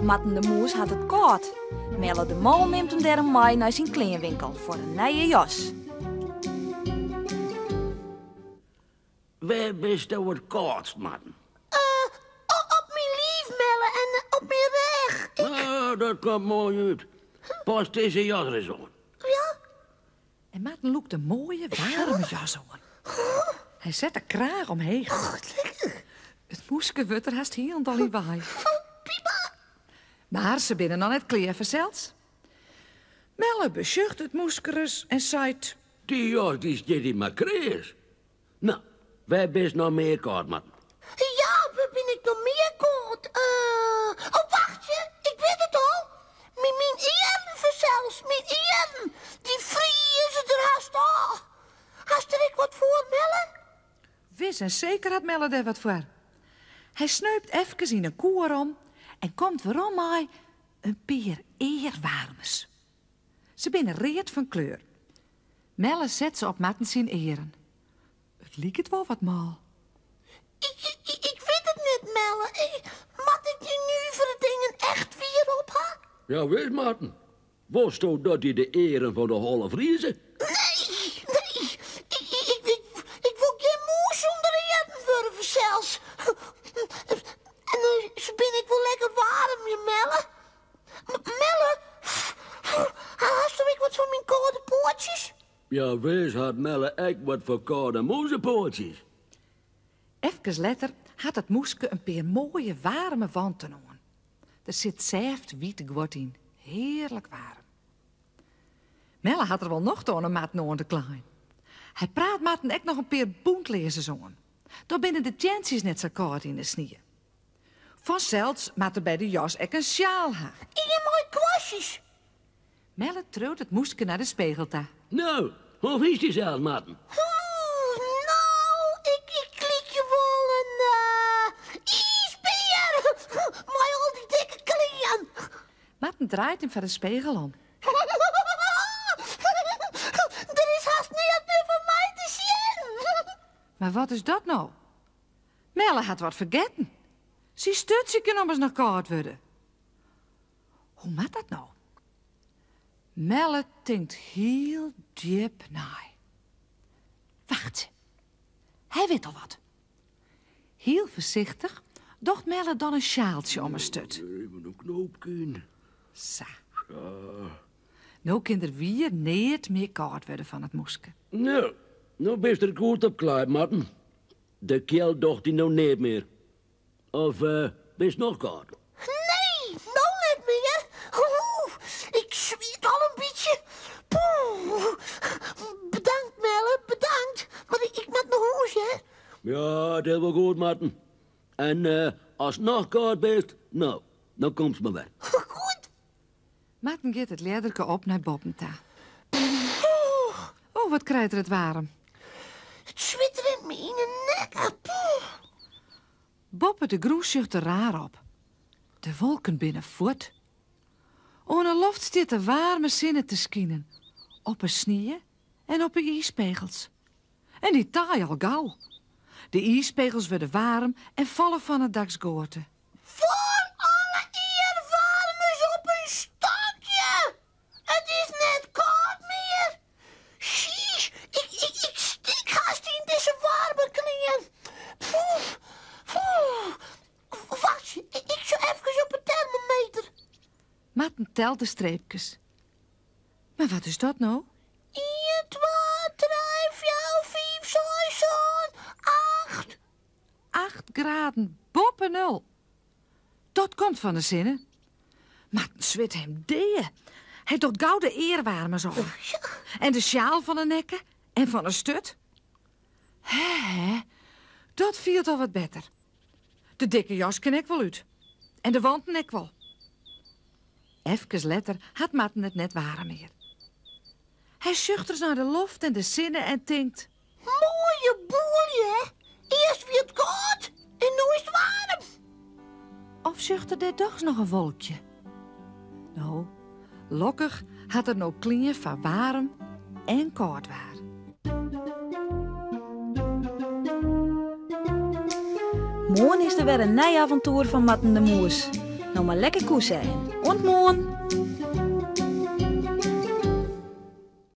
Marten de Mûs hat it kâld. Melle de Mol nimt him dêrom mei nei syn kleanwinkel foar in nije jas. Wêr bisto it kâldst, Marten? Eh, op myn liif, Melle, en op myn rêch. Oh, dat komt moai út. Pas dizze jas ris oan. Ja? En Marten lûkt in moaie, waarme jas oan. Hy set de kraach omheech. Oh, wat lekker. It mûske wurdt der hast hielendal yn wei. Prima. Mar se binne noch net klear fansels. Melle besjocht it mûske ris en seit. Dy jas dy stiet dy mar kreas. No, wêr bist noch mear kâld, Marten? Ja, wêr bin ik noch mear kâld? Eh, oh, wachtsje, ik wit it al. Myn, myn earen fansels, myn earen. Dy frieze der hast ôf. Hast der ek wat foar, Melle? Wis en seker hat Melle dêr wat foar. Hy sneupt efkes yn in koer om en komt werom mei in pear earwaarmers. Se binne read fan kleur. Melle set se op Marten syn earen. It liket wol wat mâl. Ik, ik, ik wit it net, Melle. Moat ik dy nuvere dingen echt wier op ha? Ja wis, Marten. Wolsto dat dy de earen fan de holle frieze? Nee, nee. Ik, ik, ik, ik wol gjin mûs sûnder earen wurde fansels. En se binne ek wol lekker waarm, je Melle. Melle, hasto ek wat foar myn kâlde poatsjes? Ja wis hat Melle ek wat foar kâlde mûzepoatsjes. Efkes letter hat it mûske in pear moaie waarme wanten oan. Der sit sêft wyt guod yn, hearlik waarm. Melle hat der wol nocht oan om Marten oan te klaaien. Hy praat Marten ek noch in pear bûntlearzens oan. Dan binne de teantsjes net sa kâld yn de snie. Fansels moat er by de jas ek in sjaal ha. Ien mei kwastjes. Melle triuwt it mûske nei de spegel ta. No, hoe fynst dysels, Marten? Oeh, no, ik, ik lykje wol in iisbear mei al dy dikke klean. Marten draait him foar de spegel om. Der is hast neat mear fan my te sjen. Mar wat is dat no? Melle hat wat fergetten. Syn sturtsje kin ommers noch kâld wurde. Hoe moat dat no? Melle tinkt hiel djip nei. Wachtsje, hy wit al wat. Hiel foarsichtich docht Melle dan in sjaaltsje om 'e sturt. Even in knoopke. Sa. No kin der wier neat mear kâld wurde fan it mûske. No, no bist der goed op klaaid, Marten. De kjeld docht dy no neat mear. Of bist noch kâld? Nee, no net mear. Oeh, ik swiet al in bytsje. Poeh. Bedankt, Melle, bedankt. Mar ik moat nei hûs, hè. Ja, it is wol goed, Marten. En ast noch kâld bist, no, dan komst mar wer. Goed. Marten giet it ljedderke op nei boppen ta. Oh, wat krijt er it waarm. It swit rint my yn 'e nekke. Boppe de grûn sjocht er raar op. De wolken binne fuort. Oan 'e loft stiet de waarme sinne te skinen. Op 'e snie en op 'e iispegels. En dy taaie al gau. De iispegels wurde waarm en falle fan 'e daksgoate. Foar alle earwaarmers op in stokje! It is net kâld mear. Sheesh, ik, ik, ik stik hast yn dizze waarme klean. Poeh, poeh. Wachtsje, ik sjoch efkes op 'e termometer. Marten telt de streepkes. Mar wat is dat no? Ien, twa, trije, fjouwer, fiif, seis, sân, acht. Acht graden boppe nul. Dat komt fan de sinne. Marten swit him dea. Hy docht gau de earwaarmers oan. En de sjaal fan 'e nekke en fan 'e sturt. Hè, hè, dat fielt al wat better. De dikke jas kin ek wol út. En de wanten ek wol. Efkes letter hat Marten it net waarm mear. Hy sjocht ris nei de loft en de sinne en tinkt. Moaie boel, hè? Earst wie it kâld en no is it waarm. Of sjocht er dêr dochs noch in wolkje? No, lokkich hat er no klean foar waarm en kâld waar. Moarn is der wer in nij aventoer fan Marten de Moes. No mar lekker koese en oant moarn!